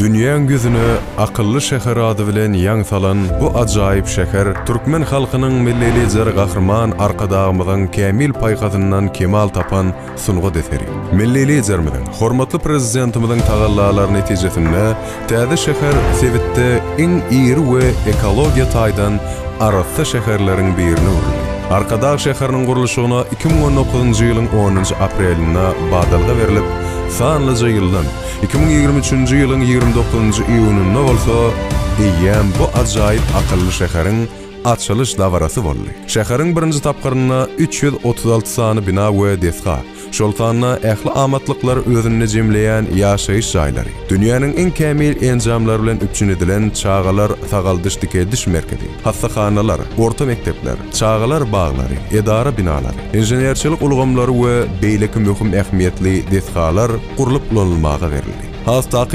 Dünýäň ýüzüne akylly şäher ady bilen ýaň salan bu ajaýyp şäher türkmen halkynyň Milli Lideri Gahryman Arkadagymyzyň kämil paýhasyndan kemal tapan sungat eseri. Milli Liderimiziň, hormatly Prezidentimiziň tagallalary netijesinde täze şäher sebitde iň iri we ekologiýa taýdan arassa şäherleriň birine öwrüldi. Arkadag şäheriniň gurluşygyna 2019-njy ýylyň onunjy aprelinde badalga berlip, sanlyja ýyldan, 2023-nji ýylyň 29-njy iýunynda bolsa eýýäm bu ajaýyp akylly şäheriň açylyş dabarasy boldy. Şäheriň birinji tapgyrynda 336 sany bina we desga, şol sanda ähli amatlyklary özünde jemleýän ýaşaýyş jaýlary, dünýäniň iň kämil enjamlary bilen üpjün edilen çagalar sagaldyş-dikeldiş merkezi, hassahanalar, orta mekdepler, çagalar baglary, edara binalary, inženerçilik ulgamlary we beýleki möhüm ähmiýetli desgalar gurlup ulanylmaga berildi. Has takygy.